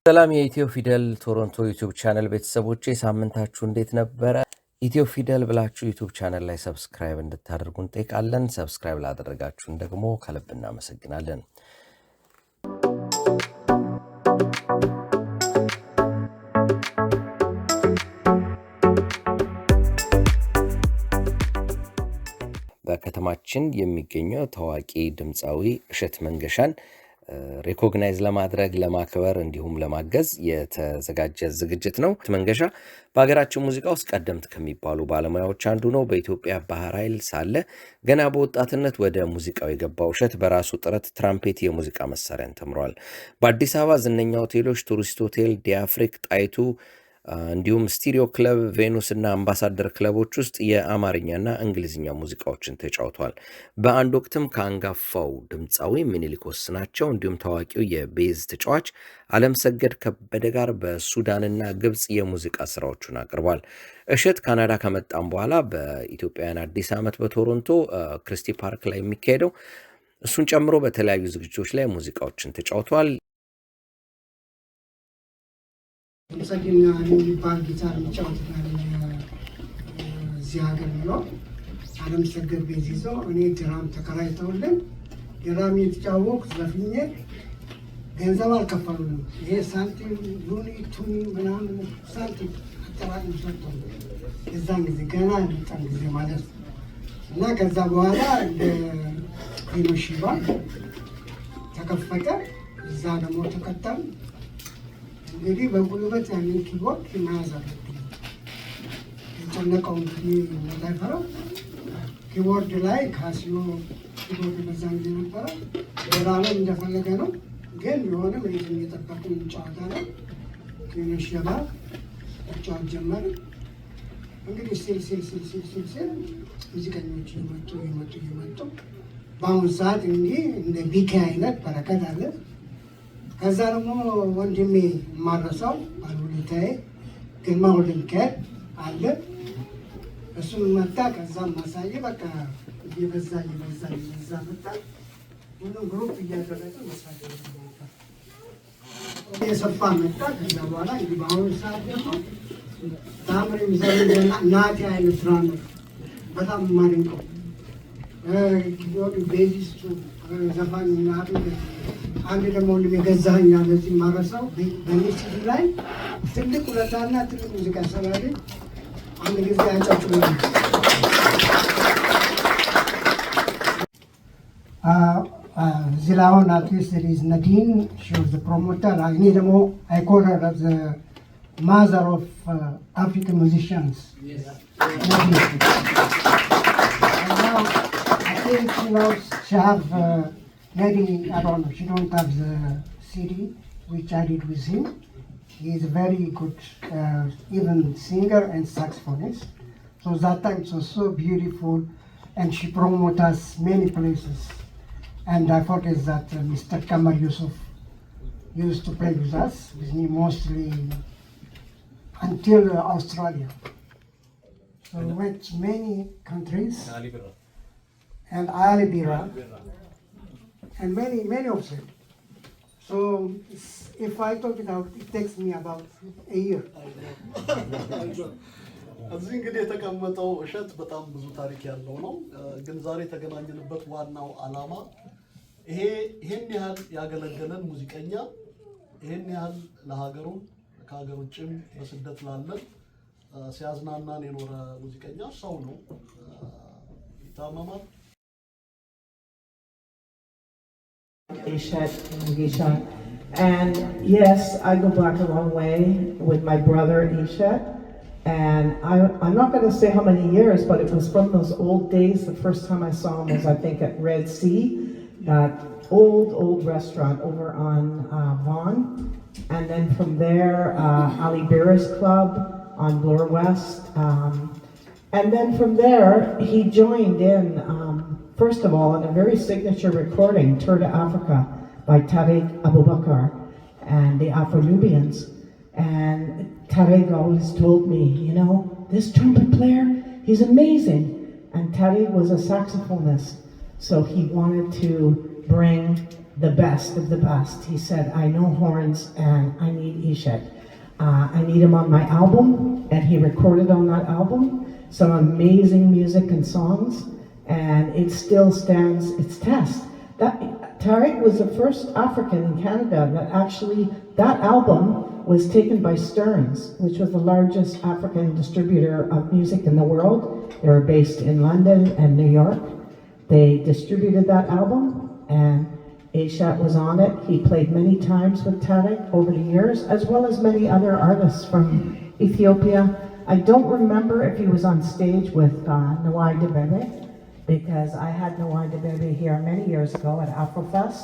ሰላም የኢትዮ ፊደል ቶሮንቶ YouTube channel ቤተሰቦቼ፣ ሳምንታችሁ እንዴት ነበረ? ኢትዮ ፊደል ብላችሁ YouTube channel ላይ subscribe እንድታደርጉ እንጠይቃለን። Subscribe ላደረጋችሁን ደግሞ ከልብ እናመሰግናለን። በከተማችን የሚገኘው ታዋቂ ድምፃዊ እሸት መንገሻን recognize ለማድረግ፣ ለማክበር እንዲሁም ለማገዝ የተዘጋጀ ዝግጅት ነው። መንገሻ በሀገራችን ሙዚቃ ውስጥ ቀደምት ከሚባሉ ባለሙያዎች አንዱ ነው። በኢትዮጵያ ባህር ኃይል ሳለ ገና በወጣትነት ወደ ሙዚቃው የገባው እሸት በራሱ ጥረት ትራምፔት የሙዚቃ መሳሪያን ተምሯል። በአዲስ አበባ ዝነኛ ሆቴሎች ቱሪስት ሆቴል፣ ዲአፍሪክ፣ ጣይቱ እንዲሁም ስቲሪዮ ክለብ፣ ቬኑስ እና አምባሳደር ክለቦች ውስጥ የአማርኛና እንግሊዝኛ ሙዚቃዎችን ተጫውቷል። በአንድ ወቅትም ከአንጋፋው ድምፃዊ ምኒልክ ወስናቸው እንዲሁም ታዋቂው የ bass ተጫዋች አለምሰገድ ከበደ ጋር በሱዳንና ግብፅ የሙዚቃ ስራዎቹን አቅርቧል። እሸት ካናዳ ከመጣም በኋላ በኢትዮጵያውያን አዲስ ዓመት በቶሮንቶ ክሪስቲ ፓርክ ላይ የሚካሄደው እሱን ጨምሮ በተለያዩ ዝግጅቶች ላይ ሙዚቃዎችን ተጫውቷል። ጸግና የሚባል ጊታር የሚጫወት እዚህ ሀገር የሚኖር፣ አለም ሰገድ bass ይዞ፣ እኔ drum ተከራይተውልን drum እየተጫወኩ ዘፍኜ ገንዘብ አልከፈሉንም። ይሄ ሳንቲም ሉኒ ቱኒ ምናምን ሳንቲም አጠራቅም ሰጥቶ የዛን ጊዜ ገና የመጣን ጊዜ ማለት ነው። እና ከዛ በኋላ እንደ ኪኖሺባ ተከፈተ። እዛ ደግሞ ተከተል እንግዲህ በጉልበት ያንን keyboard መያዝ አለብኝ። የጨነቀው እንግዲህ እንዳይፈራው keyboard ላይ ካሲዮ keyboard በዛን ጊዜ ነበረ። ሌላ እንደፈለገ ነው፣ ግን ቢሆንም rhythm እየጠበቅን እንጫወታለን። ኪኖሺባ መጫወት ጀመርን። እንግዲህ ሲል ሲል ሲል ሲል ሲል ሲል ሙዚቀኞች እየመጡ እየመጡ እየመጡ በአሁኑ ሰዓት እንዲህ እንደ ቢኬ አይነት በረከት አለ። ከዛ ደግሞ ወንድሜ የማረሳው ባለውለታዬ ግርማ ወልደሚካኤል አለ። እሱም መጣ። ከዛም ማሳየ በቃ እየበዛ እየበዛ እየበዛ መጣ። ሁሉም group እያደረገ መስራት ነበር። እየሰፋ መጣ። ከዛ በኋላ እንግዲህ በአሁኑ ሰዓት ደግሞ ታምር የሚሰሩ ናቲ አይነት drummer በጣም የማደንቀው keyboard bassist ኡ ዘፋኙ ናቲ፣ አንድ ደግሞ ወንድሜ ገዛኸኝ አለ እዚህ የማረሳው፣ በእኔ ሲዲ ላይ ትልቅ ውለታና ትልቅ ሙዚቃ ሰራልኝ። አንድ ጊዜ አጨብጭቡ። እዚህ ላይ አሁን at least there is Nadine, she was the promoter። እኔ ደግሞ I call her the mother of African musicians. Nadine. And now I think she knows she have maybe, I don't know, she don't have the CD which I did with him. He is a very good even singer and saxophonist. So that time it was so beautiful, and she promoted us many places. And I forget that Mr. Kamar Yusuf used to play with us, with me mostly until Australia. So we went to many countries and Ali Bira and many, many of them. So if I talk it out, it takes me about a year. እዚህ እንግዲህ የተቀመጠው እሸት በጣም ብዙ ታሪክ ያለው ነው። ግን ዛሬ የተገናኘንበት ዋናው ዓላማ ይሄ ይሄን ያህል ያገለገለን ሙዚቀኛ፣ ይሄን ያህል ለሀገሩ ከሀገር ውጭም በስደት ላለን ሲያዝናናን የኖረ ሙዚቀኛ ሰው ነው። ይታመማል። Eshet Mengesha. And yes, I go back a long way with my brother Eshet. And I'm not going to say how many years, but it was from those old days. The first time I saw him was, I think, at Red Sea, that old, old restaurant over on Vaughan. And then from there, Ali Bira's Club on Bloor West. And then from there, he joined in, first of all, in a very signature recording, Tour to Africa by Tariq Abubakar and the Afro Nubians. And Tariq always told me, "This trumpet player, he's amazing." And Tariq was a saxophonist, so he wanted to bring the best of the best. He said, "I know horns and I need Eshet. I need him on my album," and he recorded on that album some amazing music and songs, and it still stands its test. That Tarik was the first African in Canada that actually, that album was taken by Stearns, which was the largest African distributor of music in the world. They were based in London and New York. They distributed that album, and Eshet was on it. He played many times with Tarik over the years, as well as many other artists from Ethiopia. I don't remember if he was on stage with Nawai Debebe, because I had Nawai Debebe here many years ago at Afrofest,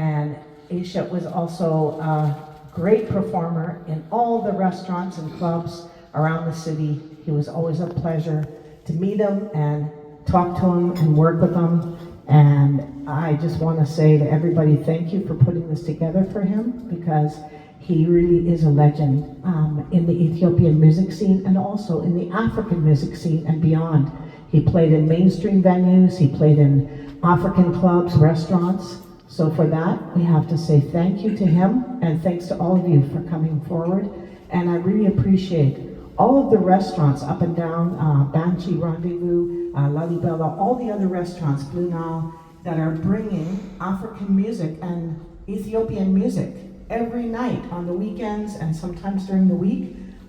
and Eshet was also a great performer in all the restaurants and clubs around the city. He was always a pleasure to meet him and talk to him and work with him. And I just want to say to everybody, thank you for putting this together for him, because he really is a legend in the Ethiopian music scene and also in the African music scene and beyond. He played in mainstream venues, he played in African clubs, restaurants. So for that, we have to say thank you to him, and thanks to all of you for coming forward. And I really appreciate all of the restaurants up and down, Banchi Rendezvous, Lalibela, all the other restaurants, Blue Nile, that are bringing African music and Ethiopian music every night on the weekends and sometimes during the week.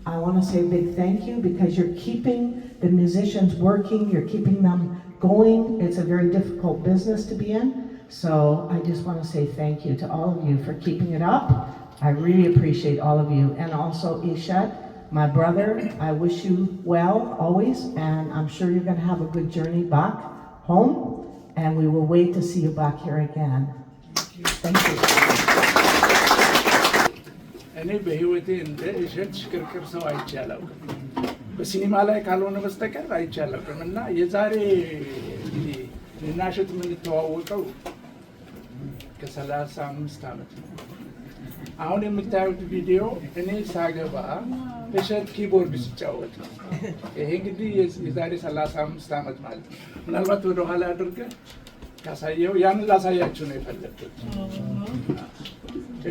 I want to say a big thank you, because you're keeping the musicians working, you're keeping them going. It's a very difficult business to be in. So I just want to say thank you to all of you for keeping it up. I really appreciate all of you. And also Eshet, my brother, I wish you well always, and I'm sure you're going to have a good journey back home, and we will wait to see you back here again. Thank you. እኔ በህይወቴ እንደ እሸት ሽቅርቅር ሰው አይቼ አላውቅም። በሲኒማ ላይ ካልሆነ በስተቀር አይቼ አላውቅም። እና የዛሬ እንግዲህ እኔና እሸት የምንተዋወቀው ከ35 ዓመት ነው። አሁን የምታዩት ቪዲዮ እኔ ሳገባ እሸት keyboard ሲጫወት ነው። ይሄ እንግዲህ የዛሬ 35 ዓመት ማለት ነው። ምናልባት ወደኋላ አድርገህ ካሳየው ያንን ላሳያችሁ ነው የፈለግኩት።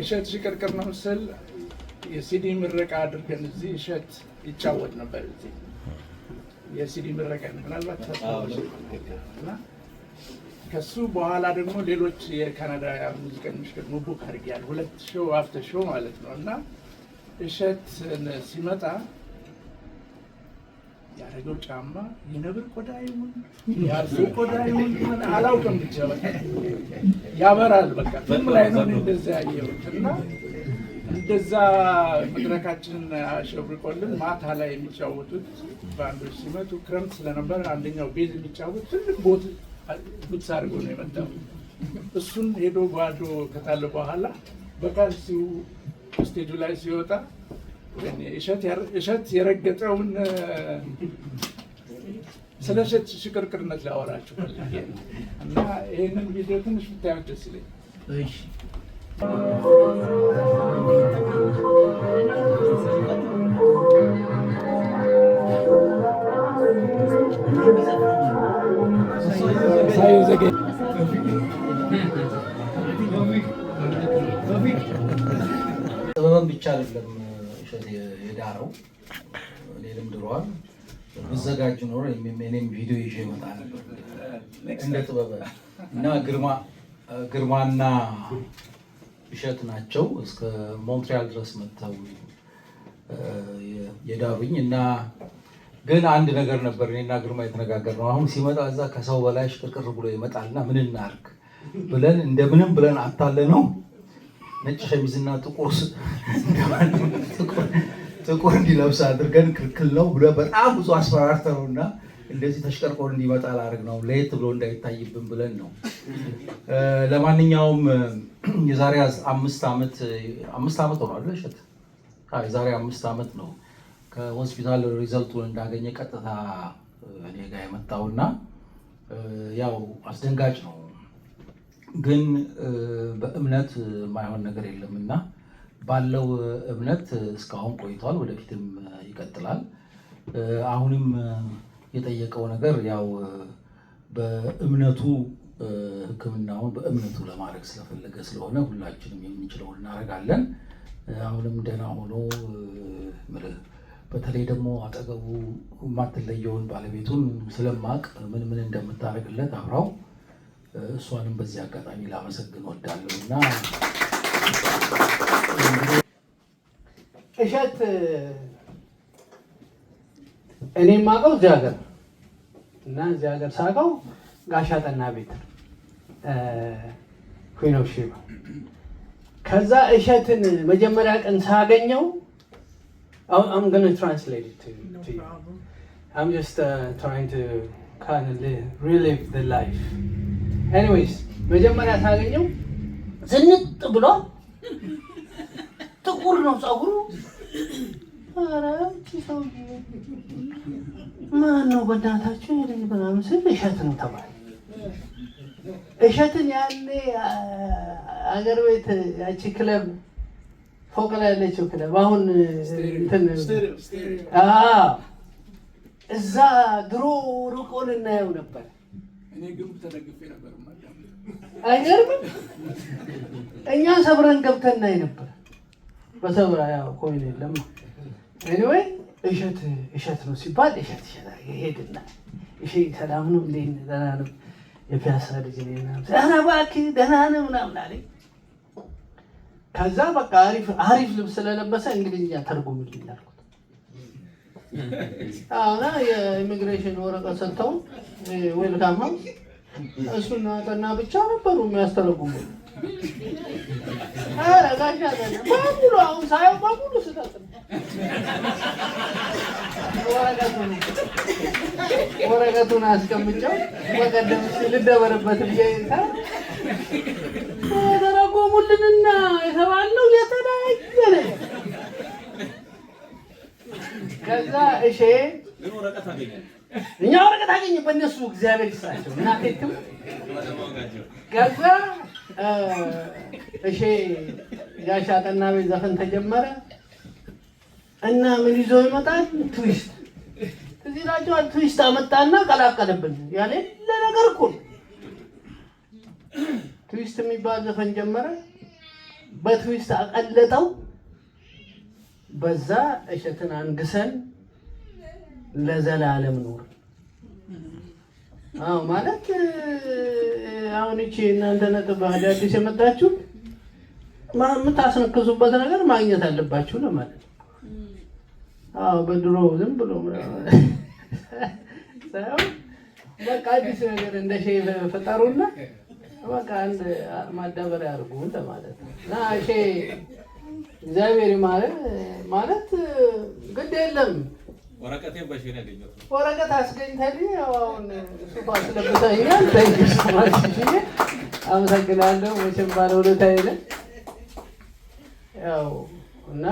እሸት ሽቅርቅር ነው ስል የሲዲ ምረቃ አድርገን እዚህ እሸት ይጫወት ነበር። እዚህ የሲዲ ምረቃ ምናልባት ታስታውሱ እና ከሱ በኋላ ደግሞ ሌሎች የካናዳ ሙዚቀኞች ደግሞ book አድርጌያለሁ። ሁለት show after show ማለት ነው። እና እሸት ሲመጣ ያደረገው ጫማ የነብር ቆዳ ይሁን የአዞ ቆዳ ይሁን ምን አላውቅም፣ ብቻ በቃ ያበራል። በቃ ፊልም ላይ ነው እኔ እንደዛ ያየሁት። እና እንደዛ መድረካችንን አሸብርቆልን ማታ ላይ የሚጫወቱት ባንዶች ሲመጡ ክረምት ስለነበር አንደኛው bass የሚጫወት ትልቅ ቦት boots አድርጎ ነው የመጣው። እሱን ሄዶ ጓዶ ከጣለ በኋላ በካልሲው stage ኡ ላይ ሲወጣ እሸት የረገጠውን፣ ስለ እሸት ሽቅርቅርነት ላወራችሁ ፈልጌ ነው። እና ይህንን ቪዲዮ ትንሽ ብታዩት ደስ ይለኛል። ጥበብን ብቻ አይደለም እሸት የዳረው፣ እኔንም ድሯል። ብዘጋጅ ኖሮ እኔም ቪዲዮ ይዤ እመጣ ነበር እንደ ጥበበ። እና ግርማ ግርማና እሸት ናቸው እስከ ሞንትሪያል ድረስ መጥተው የዳሩኝ። እና ግን አንድ ነገር ነበር እኔና ግርማ የተነጋገርነው። አሁን ሲመጣ እዛ ከሰው በላይ ሽቅርቅር ብሎ ይመጣልና ምን እናርግ ብለን እንደምንም ብለን አታለነው ነጭ ሸሚዝና ጥቁር እንዲለብስ አድርገን ክልክል ነው ብሎ በጣም ብዙ አስፈራርተነው እና እንደዚህ ተሽቀርቆ እንዲመጣ ላደርግ ነው፣ ለየት ብሎ እንዳይታይብን ብለን ነው። ለማንኛውም የዛሬ 5 ዓመት፣ 5 ዓመት ሆኗል እሸት፣ የዛሬ 5 ዓመት ነው ከሆስፒታል result ኡን እንዳገኘ ቀጥታ እኔ ጋር የመጣውና ያው አስደንጋጭ ነው፣ ግን በእምነት የማይሆን ነገር የለም እና ባለው እምነት እስካሁን ቆይቷል፣ ወደፊትም ይቀጥላል። አሁንም የጠየቀው ነገር ያው በእምነቱ ሕክምናውን በእምነቱ ለማድረግ ስለፈለገ ስለሆነ ሁላችንም የምንችለውን እናደርጋለን። አሁንም ደህና ሆኖ በተለይ ደግሞ አጠገቡ የማትለየውን ባለቤቱን ስለማቅ ምን ምን እንደምታደርግለት አብራው እሷንም በዚህ አጋጣሚ ላመሰግን እወዳለሁ እና እሸት እኔ የማውቀው እዚህ ሀገር እና እዚህ ሀገር ሳውቀው ጋሻ ጠና ቤት ነው፣ Queen of Sheba። ከዛ እሸትን መጀመሪያ ቀን ሳገኘው፣ I'm gonna translate it to you. I'm just trying to kind of relive the life. Anyways, መጀመሪያ ሳገኘው ዝንጥ ብሏል። ጥቁር ነው ፀጉሩ። ኧረ እቺ ሰውዬ ማን ነው በእናታችሁ ይሄ ምናምን ስል እሸት ነው ተባለ። እሸትን ያኔ አገር ቤት ያቺ ክለብ፣ ፎቅ ላይ ያለችው ክለብ፣ አሁን እንትን፣ አዎ፣ እዛ ድሮ ሩቆን እናየው ነበር። እኔ ግንብ ተደግፌ ነበር የማዳምጠው። አይገርምም? እኛ ሰብረን ገብተን እናይ ነበር። በሰብራ ያው coin የለም። Anyway እሸት እሸት ነው ሲባል እሸት እሸት ሄድና እሺ ሰላም ነው፣ እንዴት ነህ? ደህና ነው፣ የፒያሳ ልጅ ነኝ ምናምን፣ ደህና እባክህ ደህና ነህ ምናምን አለኝ። ከዛ በቃ አሪፍ አሪፍ ልብስ ስለለበሰ እንግሊዝኛ ተርጉምልኝ አልኩት። አሁና የኢሚግሬሽን ወረቀት ሰጥተው Welcome House እሱና ጠና ብቻ ነበሩ የሚያስተረጉሙ። ኧረ ጋሻ ጠና በሙሉ አሁን ሳየው በሙሉ ስህተት ነው። ወረቀቱን አስቀምጨው በቀደም ልደበርበት ብዬ ተረጎሙልንና የተባልነው የተለያየ ነው። ከዛ እሼ እኛ ወረቀት አገኘ በእነሱ፣ እግዚአብሔር ይስጣቸው እናቴ ትሙት። ከዛ እሼ ጋሻ ጠና ቤት ዘፈን ተጀመረ እና ምን ይዞ ይመጣል? Twist ትዝ ይላችኋል። Twist አመጣና ቀላቀለብን። ያሌለ ነገር እኮ ነው። Twist የሚባል ዘፈን ጀመረ። በ twist አቀለጠው። በዛ እሸትን አንግሰን ለዘላለም ኖር። አዎ፣ ማለት አሁን እቺ እናንተ ነጥብ አዳዲስ የመጣችሁ የምታስነክሱበት ነገር ማግኘት አለባችሁ ለማለት ነው። አዎ፣ በድሮ ዝም ብሎ ሳይሆን በቃ አዲስ ነገር እንደ ሼ ፈጠሩና በቃ አንድ ማዳበሪያ አድርጉ ለማለት ነው። እና ሼ እግዚአብሔር ማለት ግድ የለም። ወረቀቴን በሼ ነው ያገኘሁት። ወረቀት አስገኝተልኝ ያው አሁን ሱፍ አስለብሰኛል። Thank you so much፣ አመሰግናለሁ። መቼም ባለውለታዬ ነህ። ያው እና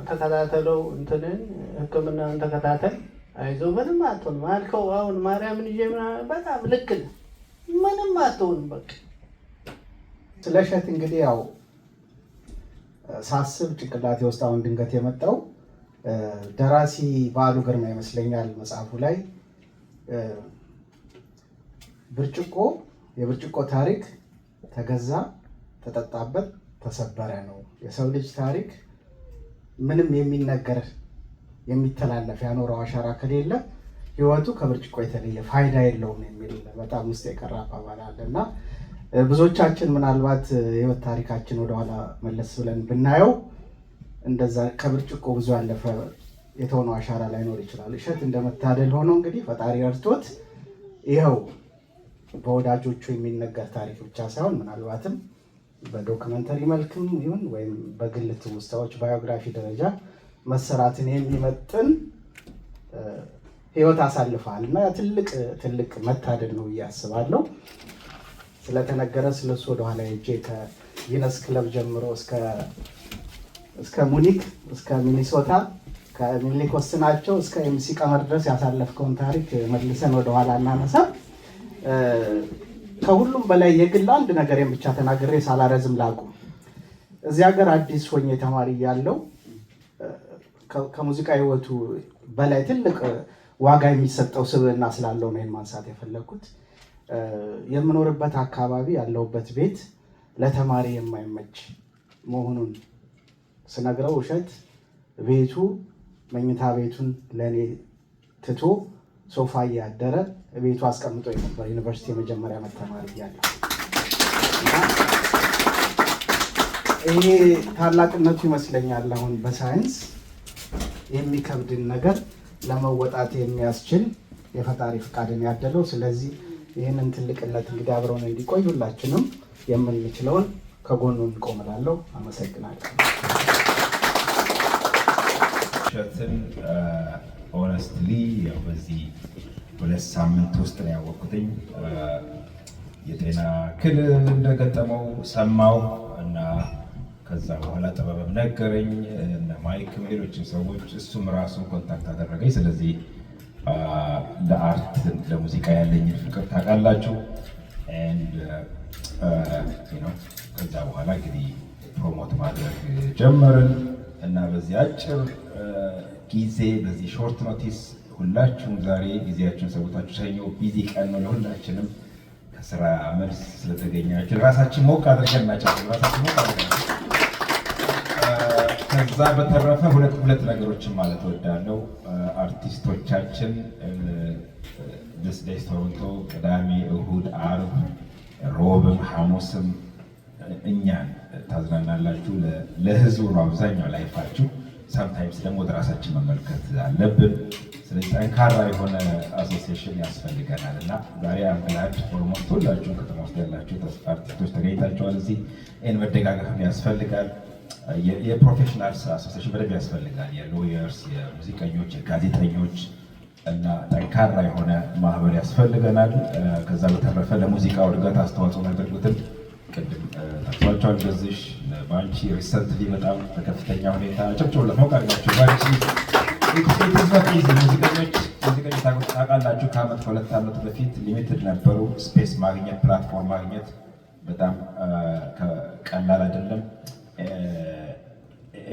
ተከታተለው፣ እንትንን ሕክምናን ተከታተል። አይዞህ ምንም አትሆንም አልከው። አሁን ማርያምን ይዤ ምናምን በጣም ልክ ነህ። ምንም አትሆንም በቃ። ስለ እሸት እንግዲህ ያው ሳስብ ጭንቅላቴ ውስጥ አሁን ድንገት የመጣው ደራሲ በዓሉ ግርማ ይመስለኛል መጽሐፉ ላይ ብርጭቆ የብርጭቆ ታሪክ ተገዛ፣ ተጠጣበት፣ ተሰበረ ነው። የሰው ልጅ ታሪክ ምንም የሚነገር የሚተላለፍ ያኖረው አሻራ ከሌለ ሕይወቱ ከብርጭቆ የተለየ ፋይዳ የለውም የሚል በጣም ውስጥ የቀረ አባባል አለ። እና ብዙዎቻችን ምናልባት የህይወት ታሪካችን ወደኋላ መለስ ብለን ብናየው እንደዛ ከብርጭቆ ብዙ ያለፈ የተሆነው አሻራ ላይኖር ይችላል። እሸት እንደመታደል ሆኖ እንግዲህ ፈጣሪ ረድቶት ይኸው በወዳጆቹ የሚነገር ታሪክ ብቻ ሳይሆን ምናልባትም በ documentary መልክም ይሁን ወይም በግል ትውስታዎች biography ደረጃ መሰራትን የሚመጥን ህይወት አሳልፈሃል እና ትልቅ ትልቅ መታደል ነው ብዬ አስባለሁ። ስለተነገረ ስለሱ ወደኋላ ሄጄ ከቪነስ ክለብ ጀምሮ እስከ ሙኒክ፣ እስከ ሚኒሶታ፣ ከሚኒሊክ ወስናቸው እስከ MC ቀመር ድረስ ያሳለፍከውን ታሪክ መልሰን ወደኋላ እናነሳ። ከሁሉም በላይ የግል አንድ ነገሬን ብቻ ተናግሬ ሳላረዝም ላቁም። እዚህ ሀገር አዲስ ሆኜ ተማሪ እያለሁ ከሙዚቃ ህይወቱ በላይ ትልቅ ዋጋ የሚሰጠው ስብዕና ስላለው ነው ይሄን ማንሳት የፈለግኩት። የምኖርበት አካባቢ ያለሁበት ቤት ለተማሪ የማይመች መሆኑን ስነግረው እሸት ቤቱ መኝታ ቤቱን ለእኔ ትቶ ሶፋ እያደረ ቤቱ አስቀምጦ ነበር፣ ዩኒቨርሲቲ የመጀመሪያ ዓመት ተማሪ እያለሁ። እና ይሄ ታላቅነቱ ይመስለኛል። አሁን በሳይንስ የሚከብድን ነገር ለመወጣት የሚያስችል የፈጣሪ ፍቃድን ያደለው። ስለዚህ ይህንን ትልቅነት እንግዲህ አብረውን እንዲቆይ ሁላችንም የምንችለውን ከጎኑ እንቆምላለሁ። አመሰግናለሁ። እሸትን honestly ያው በዚህ 2 ሳምንት ውስጥ ነው ያወቅኩትኝ። የጤና እክል እንደገጠመው ሰማው እና ከዛ በኋላ ጥበብም ነገረኝ፣ እነ ማይክም ሌሎችም ሰዎች፣ እሱም ራሱ contact አደረገኝ። ስለዚህ ለ art ለሙዚቃ ያለኝን ፍቅር ታውቃላችሁ። ከዛ በኋላ እንግዲህ promote ማድረግ ጀመርን እና በዚህ አጭር ጊዜ፣ በዚህ short notice ሁላችሁም ዛሬ ጊዜያችሁን ሰውታችሁ፣ ሰኞ busy ቀን ነው ለሁላችንም፣ ከስራ መልስ ስለተገኛችሁ ራሳችን ሞቅ አድርገን እናጨብጭብ። ራሳችን ሞቅ አድርገን። ከዛ በተረፈ ሁለት ሁለት ነገሮችን ማለት እወዳለሁ። አርቲስቶቻችን this days ቶሮንቶ ቅዳሜ፣ እሁድ፣ አርብ፣ ሮብም ሐሙስም እኛን ታዝናናላችሁ። ለህዝቡ ነው አብዛኛው life ኣችሁ። Sometimes ደግሞ ወደ ራሳችን መመልከት አለብን። ስለዚህ ጠንካራ የሆነ association ያስፈልገናል እና ዛሬ I'm glad almost ሁላችሁም ከተማ ውስጥ ያላችሁ አርቲስቶች ተገኝታችኋል። እዚህ ይህን መደጋገፍም ያስፈልጋል። የ professionals association በደንብ ያስፈልጋል። የ lawyers፣ የሙዚቀኞች፣ የጋዜጠኞች እና ጠንካራ የሆነ ማህበር ያስፈልገናል። ከዛ በተረፈ ለሙዚቃው እድገት አስተዋጽኦ የሚያደርጉትን ቅድም ጠቅሷቸዋል። ገዝሽ ባንቺ recently በጣም በከፍተኛ ሁኔታ ጨብጨቡለት፣ ሞቅ አድርጋችሁ ባንቺ። ሙዚቀኞች ሙዚቀኞች ታውቃላችሁ፣ ከአመት ከ2 ዓመት በፊት limited ነበሩ። Space ማግኘት፣ platform ማግኘት በጣም ቀላል አይደለም።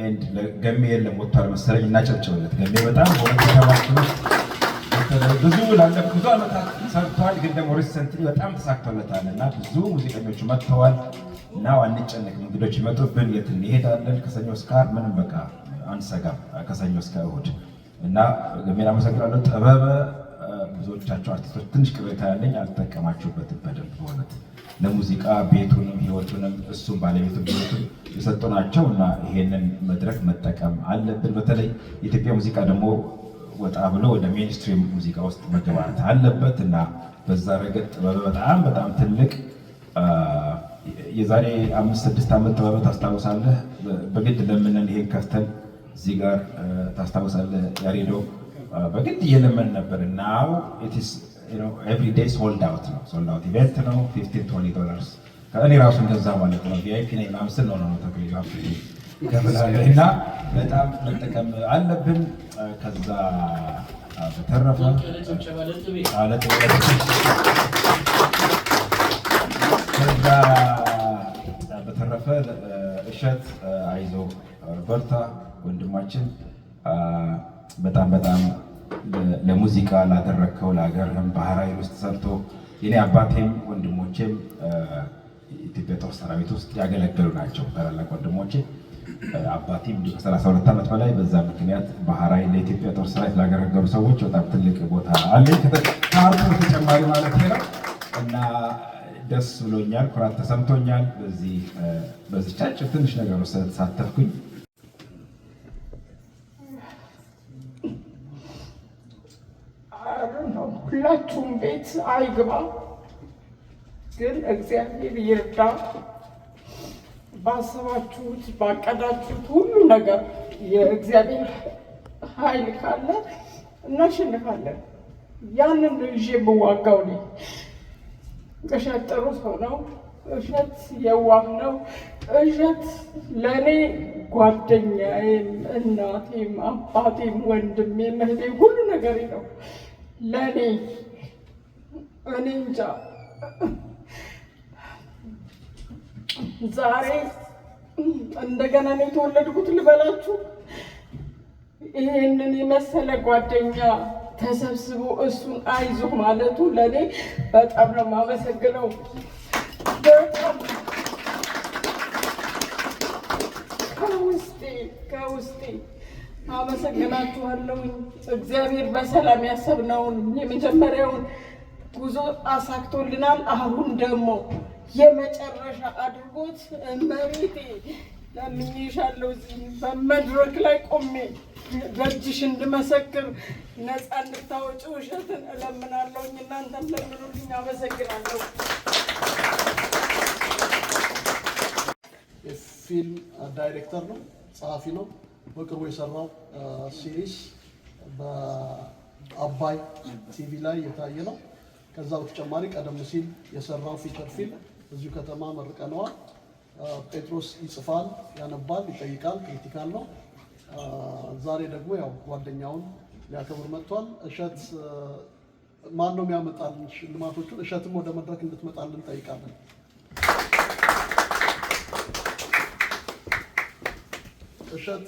And ገሜ የለም፣ ወጥቷል መሰለኝ፣ እናጨብጭብለት። ገሜ በጣም በሁለት ከተማችን ውስጥ ብዙ ላለፉት ብዙ ዓመታት ሰርቷል፣ ግን ደግሞ recently በጣም ተሳክቶለታል እና ብዙ ሙዚቀኞች መጥተዋል እና አንጨነቅም። እንግዶች ይመጡብን፣ የት እንሄዳለን? ከሰኞ እስከ ዓርብ ምንም በቃ አንሰጋም፣ ከሰኞ እስከ እሁድ። እና ገሜን አመሰግናለሁ። ጥበበ፣ ብዙዎቻቸው አርቲስቶች ትንሽ ቅሬታ ያለኝ አልተጠቀማችሁበትም በደንብ። በእውነት ለሙዚቃ ቤቱንም ህይወቱንም እሱም ባለቤቱም ህይወቱን የሰጡ ናቸው እና ይሄንን መድረክ መጠቀም አለብን። በተለይ የኢትዮጵያ ሙዚቃ ደግሞ ወጣ ብሎ ወደ mainstream ሙዚቃ ውስጥ መግባት አለበት እና በዛ ረገድ ጥበበ በጣም በጣም ትልቅ፣ የዛሬ 5-6 ዓመት ጥበበ ታስታውሳለህ? በግድ ለምነን ይሄን ከፍተን እዚህ ጋር፣ ታስታውሳለህ? ያሬዶ በግድ እየለመን ነበር። Now every day sold out ነው። Sold out event ነው። $15-20። እኔ ራሱ እንደዛ ማለት ነው። VIP ነኝ ምናምን ስል ነው ነው ተክል ከፍላለሁ እና በጣም መጠቀም አለብን። ከዛ በተረፈ ከዛ በተረፈ እሸት አይዞ በርታ ወንድማችን፣ በጣም በጣም ለሙዚቃ ላደረግከው፣ ለሀገርህም ባህር ኃይል ውስጥ ሰርቶ፣ የኔ አባቴም ወንድሞቼም ኢትዮጵያ ጦር ሰራዊት ውስጥ ያገለገሉ ናቸው። ታላላቅ ወንድሞቼ፣ አባቴም እንዲሁ ከ32 ዓመት በላይ። በዛ ምክንያት ባህር ኃይል ለኢትዮጵያ ጦር ሰራዊት ላገለገሉ ሰዎች በጣም ትልቅ ቦታ አለኝ፣ ከ art ኡ በተጨማሪ ማለት ነው። እና ደስ ብሎኛል፣ ኩራት ተሰምቶኛል በዚህ በዚች አጭር ትንሽ ነገር ውስጥ ስለተሳተፍኩኝ። ሁላችሁም ቤት አይግባ፣ ግን እግዚአብሔር ይርዳ። ባሰባችሁት ባቀዳችሁት ሁሉ ነገር የእግዚአብሔር ኃይል ካለ እናሸንፋለን። ያንን ነው ይዤ የምዋጋው እኔ። እሸት ጥሩ ሰው ነው። እሸት የዋህ ነው። እሸት ለእኔ ጓደኛዬም፣ እናቴም፣ አባቴም፣ ወንድሜም፣ እህቴም ሁሉ ነገሬ ነው ለእኔ። እኔ እንጃ፣ ዛሬ እንደገና ነው የተወለድኩት ልበላችሁ። ይሄንን የመሰለ ጓደኛ ተሰብስቦ እሱን አይዞህ ማለቱ ለእኔ በጣም ነው የማመሰግነው። በጣም ከውስጤ ከውስጤ አመሰግናችኋለሁኝ። እግዚአብሔር በሰላም ያሰብነውን የመጀመሪያውን ጉዞ አሳክቶልናል። አሁን ደግሞ የመጨረሻ አድርጎት እመቤቴ ለምኜሻለሁ፣ እዚህ በመድረክ ላይ ቆሜ በእጅሽ እንድመሰክር ነፃ እንድታወጪው እሸትን እለምናለሁኝ። እናንተም ለምኑልኝ። አመሰግናለሁ። የፊልም ዳይሬክተር ነው፣ ጸሐፊ ነው። በቅርቡ የሰራው series በአባይ ቲቪ ላይ የታየ ነው። ከዛ በተጨማሪ ቀደም ሲል የሰራው feature film እዚሁ ከተማ መርቀነዋል። ጴጥሮስ ይጽፋል፣ ያነባል፣ ይጠይቃል፣ critical ነው። ዛሬ ደግሞ ያው ጓደኛውን ሊያከብር መጥቷል። እሸት ማን ነው የሚያመጣልን ሽልማቶቹን? እሸትም ወደ መድረክ እንድትመጣልን እንጠይቃለን። እሸት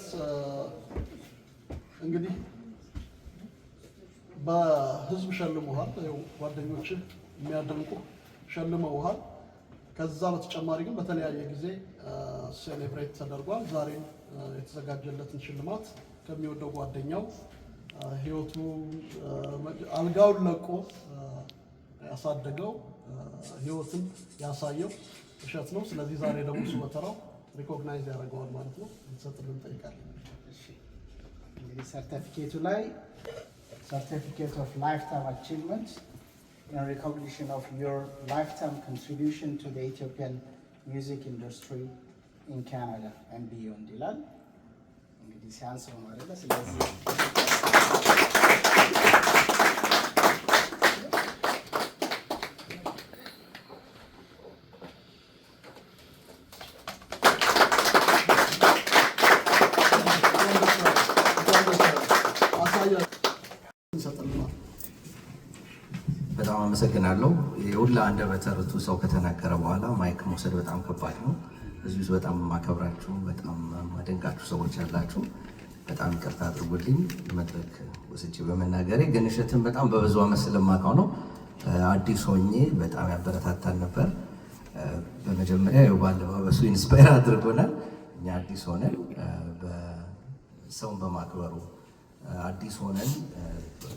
እንግዲህ በህዝብ ሸልመውሃል። ይኸው ጓደኞችህ የሚያደንቁ ሸልመውሃል። ከዛ በተጨማሪ ግን በተለያየ ጊዜ celebrate ተደርጓል። ዛሬም የተዘጋጀለትን ሽልማት ከሚወደው ጓደኛው ህይወቱ አልጋውን ለቆ ያሳደገው ህይወትን ያሳየው እሸት ነው። ስለዚህ ዛሬ ደግሞ እሱ በተራው recognize ያደርገዋል ማለት ነው። እንድትሰጥልን እንጠይቃለን። እንግዲህ ሰርተፊኬቱ ላይ "Certificate of Lifetime Achievement in recognition of your lifetime contribution to the Ethiopian music industry in Canada and beyond" ይላል። እንግዲህ ሲያንሰው ነው አይደለ? ስለዚህ አሳያ ይሰጥልናል። በጣም አመሰግናለሁ። የሁላ አንደበተ ርቱዕ ሰው ከተናገረ በኋላ mic መውሰድ በጣም ከባድ ነው። እዚህ ውስጥ በጣም የማከብራችሁ፣ በጣም የማደንቃችሁ ሰዎች ያላችሁ በጣም ይቅርታ አድርጉልኝ መድረክ ወስጄ በመናገሬ። ግን እሸትን በጣም በብዙ ዓመት ስለማውቀው ነው። አዲስ ሆኜ በጣም ያበረታታን ነበር። በመጀመሪያ ያው በአለባበሱ inspire አድርጎናል። እኛ አዲስ ሆነን ሰውን በማክበሩ፣ አዲስ ሆነን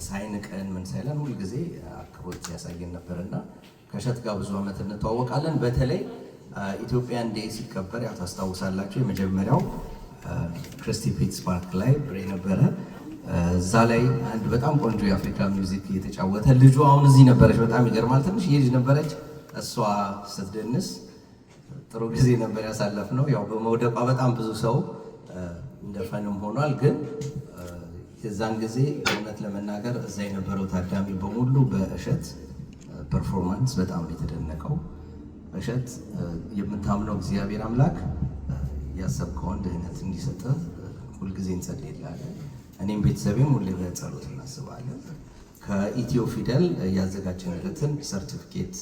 ሳይንቀን ምን ሳይለን ሁልጊዜ አክብሮት ያሳየን ነበር እና ከእሸት ጋር ብዙ ዓመት እንተዋወቃለን። በተለይ Ethiopian Day ሲከበር ያው ታስታውሳላችሁ፣ የመጀመሪያው Christie Pits Park ላይ ብሬ ነበረ። እዛ ላይ አንድ በጣም ቆንጆ የአፍሪካ music እየተጫወተ ልጁ አሁን እዚህ ነበረች። በጣም ይገርማል። ትንሽ ልጅ ነበረች። እሷ ስትደንስ ጥሩ ጊዜ ነበር ያሳለፍነው። ያው በመውደቋ በጣም ብዙ ሰው እንደ fun ም ሆኗል። ግን የዛን ጊዜ እውነት ለመናገር እዛ የነበረው ታዳሚ በሙሉ በእሸት performance በጣም ነው የተደነቀው። እሸት፣ የምታምነው እግዚአብሔር አምላክ ያሰብከውን ድህነት እንዲሰጥህ ሁልጊዜ እንጸልይልሃለን። እኔም ቤተሰቤም ሁሌ በጸሎት እናስባለን። ከኢትዮ ፊደል ያዘጋጀንለትን ሰርቲፊኬት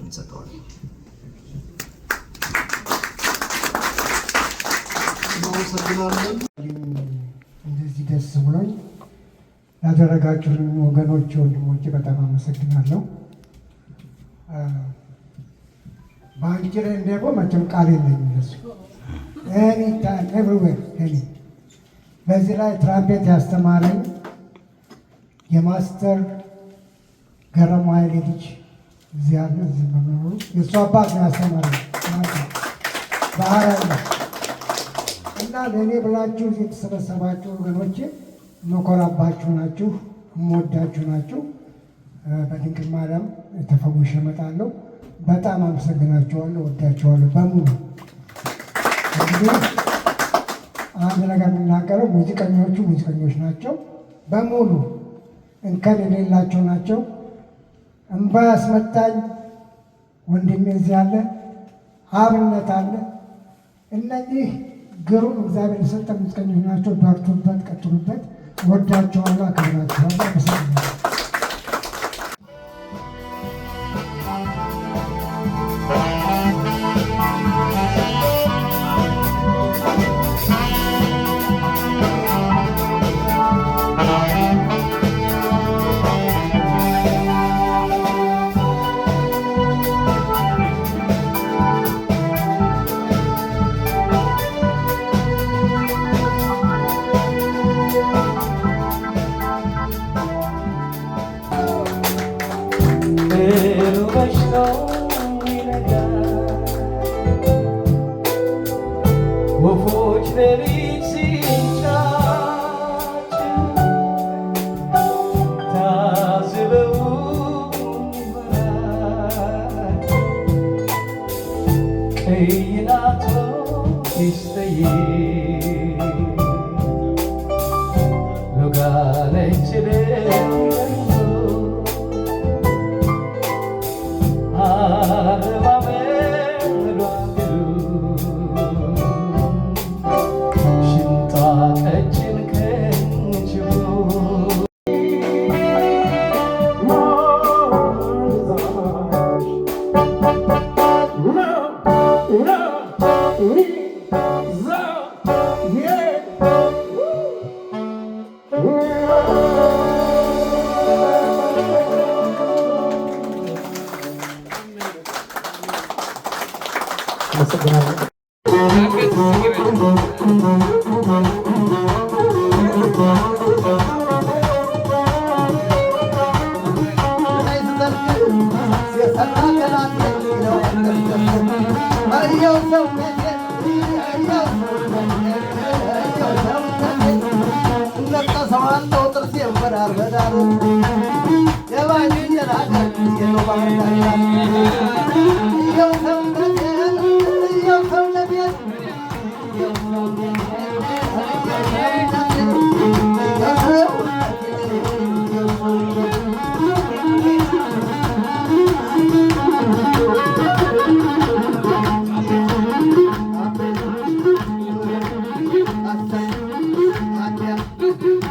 እንሰጠዋለን። እናመሰግናለን። እንደዚህ ደስ ብሎኝ ያደረጋችሁልን ወገኖች፣ ወንድሞቼ በጣም አመሰግናለሁ። በአንቺ ላይ ደግሞ መቼም ቃል የለኝም ለሱ፣ any time, everywhere, any። በዚህ ላይ ትራምፔት ያስተማረኝ የ master ገረመው ኃይሌ ልጅ እዚህ ያለ፣ እዚህ በመኖሩ የእሱ አባት ነው ያስተማረኝ ባህር አለ እና ለእኔ ብላችሁ የተሰበሰባችሁ ወገኖቼ የምኮራባችሁ ናችሁ፣ የምወዳችሁ ናችሁ። በድንግል ማርያም ተፈውሼ እመጣለሁ። በጣም አመሰግናችኋለሁ፣ ወዳችኋለሁ በሙሉ። እንግዲህ አንድ ነገር የምናገረው ሙዚቀኞቹ ሙዚቀኞች ናቸው በሙሉ፣ እንከን የሌላቸው ናቸው። እምባ ያስመታኝ ወንድሜ እዚህ አለ፣ አብነት አለ። እነዚህ ግሩም እግዚአብሔር የሰጠ ሙዚቀኞች ናቸው። በርቱበት፣ ቀጥሉበት። ወዳችኋለሁ፣ አከብራችኋለሁ። አመሰግናለሁ። Ateşteyim አመሰግናለሁ።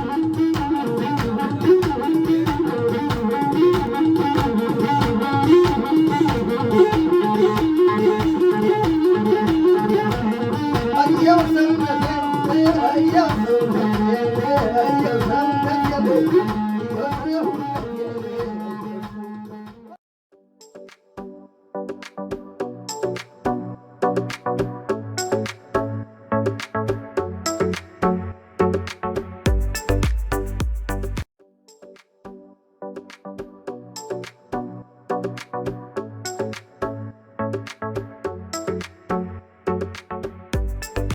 Thank you.